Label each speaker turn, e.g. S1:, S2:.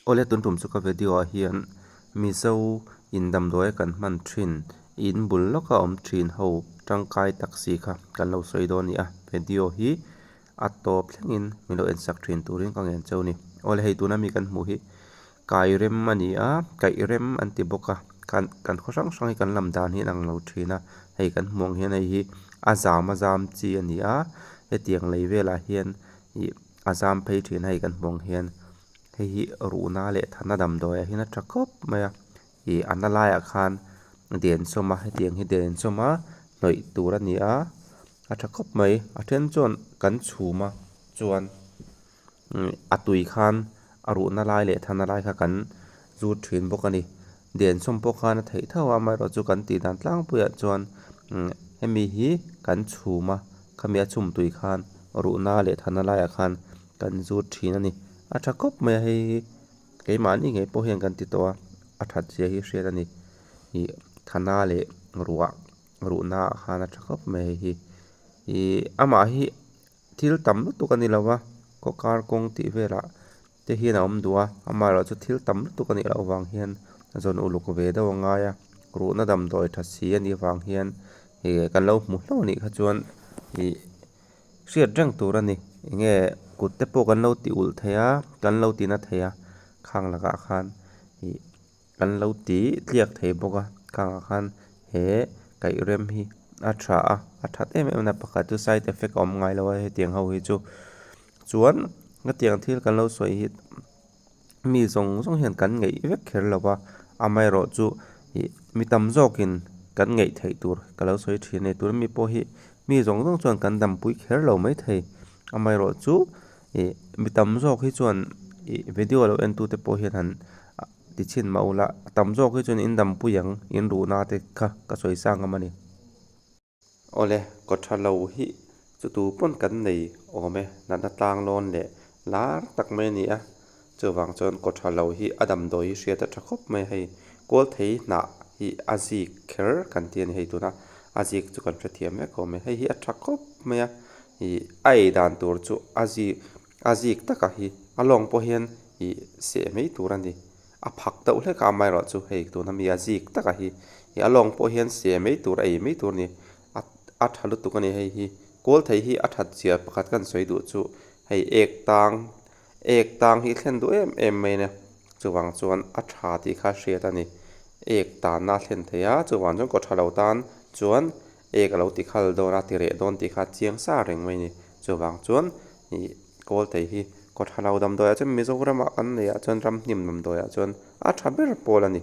S1: Awle tun tum chu ka video ah hian mizo in damdawi a kan hman thin in bul lawka awm thin ho tangkai tak si kha kan lo sawi dawn a ni a video hi a tawp thlengin min lo en sak thin turin ka ngen cheu a ni awle hei tuna mi kan hmuh hi kairem a ni a kaih rem an ti bawk a kan kan khaw hrang hrang hi kan lam dan hi a inang lo thin a hei kan hmuh ang hian hei hi a zam a zam chi a ni a hetiang lei velah hian ih a zam phei thin a hei kan hmuh ang hian. Hei hi ruhna leh thana damdawi ah hian a tha khawp mai a ih a na laiah khan densawm a hetiang hi densawm a hnawih tur a ni a a tha khawp mai a then chuan kan chhum a chuan a tui khan a ruhna lai leh thana lai kha kan zut thin bawk a ni densawm pawh khan a theih tho a amaherawhchu kan tih dan tlangpuiah chuan hemi hi kan chhum a khami a chhum tui khan ruhna leh thana laiah khan. Kan zut thin a ni. A tha khawp mai a hei hi keimahni ngei pawh hian kan ti tawh a, a that zia hi hriat a ni. Ih thana leh ruah ruhna ah khan a tha khawp mai hei hi. Ih amah hi thil tam lutuk a ni lo va, khaw kar kawng tih velah te hian a awm duh a, amaherawhchu thil tam lutuk a nih loh vang hian zawn uluk ve deuh a ngai a, ruhna damdawi tha si a nih vang hian ih kan lo hmu hlauh a nih kha chuan ih. Hriat reng tur a ni. Enge kut te pawh kan lo ti ulh thei a, kan lo ti na thei a, khang lakah khan ih kan lo ti tliak thei bawk a, khangah khan he kaih rem hi a tha a, a that em em a pakhat chu side effect a awm ngai lo a hetiang ho hi chu. Chuan hetiang thil kan lo sawi hi mi zawng zawng hian kan ngeih vek kher lo va, amaherawhchu ih mi tam zawkin kan ngeih theih tur ka lo sawi thin a ni. Tuna mi pawh hi mi zawng zawng chuan kan dampui kher lo maithei, amaherawhchu ih mi tam zawk hi chuan ih video lo en tute pawh hian han ti chhin mah ula a tam zawk hi chuan in dampui ang in ruhna te kha ka sawi sang ngam a ni. Awle, kawtha lo hi chu tu pawn kan nei awm e, natna tlang lawn leh lar tak mai a ni a, chuvang chuan kawtha lo hi a damdawi hi hriat a tha khawp mai a hei, kawlthei hnah hi a zik kher kan ti a ni hei tuna a zik chu kan hrethiam vek awm e, hei hi a tha khawp mai a, ih a ei dan tur chu a zik a zik taka hi a lawng pawh hian ih seh mai tur a ni. A phak deuh hlek a amaherawhchu hei tuna mi a zik taka hi ih a lawng pawh hian se mai tur a ei mai tur a ni a a tha lutuk a ni hei hi kawl thei hi a that zia pakhat kan sawi duh chu hei ek tang ek tang hi thlen duh em em mai a nia chuvang chuan a tha tih kha hriat a ni ek tanna a thlen thei a chuvang chuan kaw tha lo tan chuan ek a lo ti khal dawn a ti reh dawn tih kha chiang sa reng mai a ni chuvang chuan ih. Kawl thei hi kawtha lo damdawiah chuan Mizoramah kan neihah chuan ramhnim damdawiah chuan a tha ber pawl a ni.